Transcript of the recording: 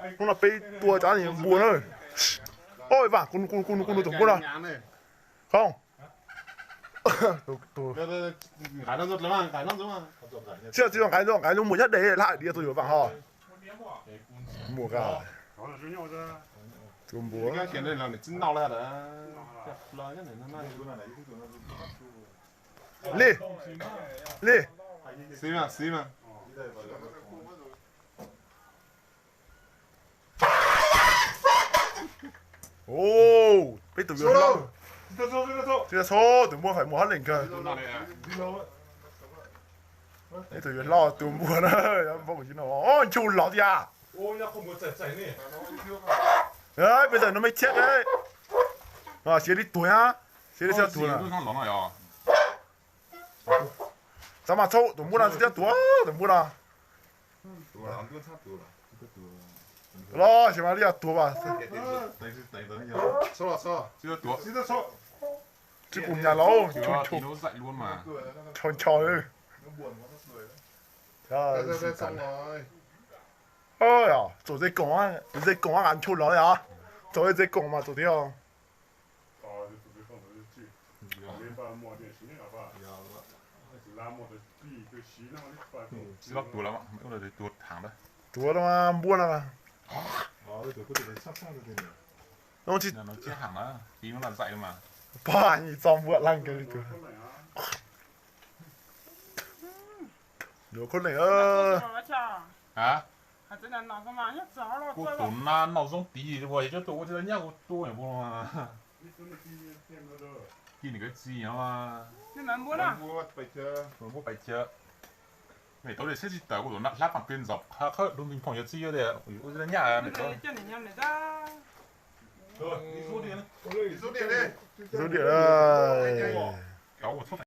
Hnub no peb tua cov npua na. Oj, Vam, kuv nug tus npua no. Khoom. Tsis tau nqaim, nqaim muag nyob deb lawm, diav tus yuav Vam ho. Muag, tua npua. Li, li. Peb tus yuav loj. Tsis txhob, tus npua feem mus hab lees kawg. Peb tus yuav loj tus npua na, npua kuv tsis no, nchuj lov tiag. Peb tawm no me thiab, siav li tuag, siav li tuag. Xav mas txhob tus npua no, tsis txhob tua tus npua no. Los, xav mas li yog tuag mas. Tsis kuv nyam los, ncho ncho. Txaus ze koom, ze koom nqa nchuj los li os. Txaus ze koom mas txaus thiab. Tsis tau tua lawm, tua heev ntag. Tua npua no. Tua heev na, tiv no lam zaim mas. Pog, nyi txo npua leej kawg li tus. Yuav khaub leej. Kuv tus na noj zoo tiv ua yog cov tua ua tsis tau nyaj kuv tua. Kis nws kawg txiv no. Npua pais chaw. Mem tau li seb tsis tawm kuv tus na hlab pam pes ntxov qhov khawb dub npig phoom yog txiv yuav tias ua tsis tau nyaj. Zub diam. Tau ua txhob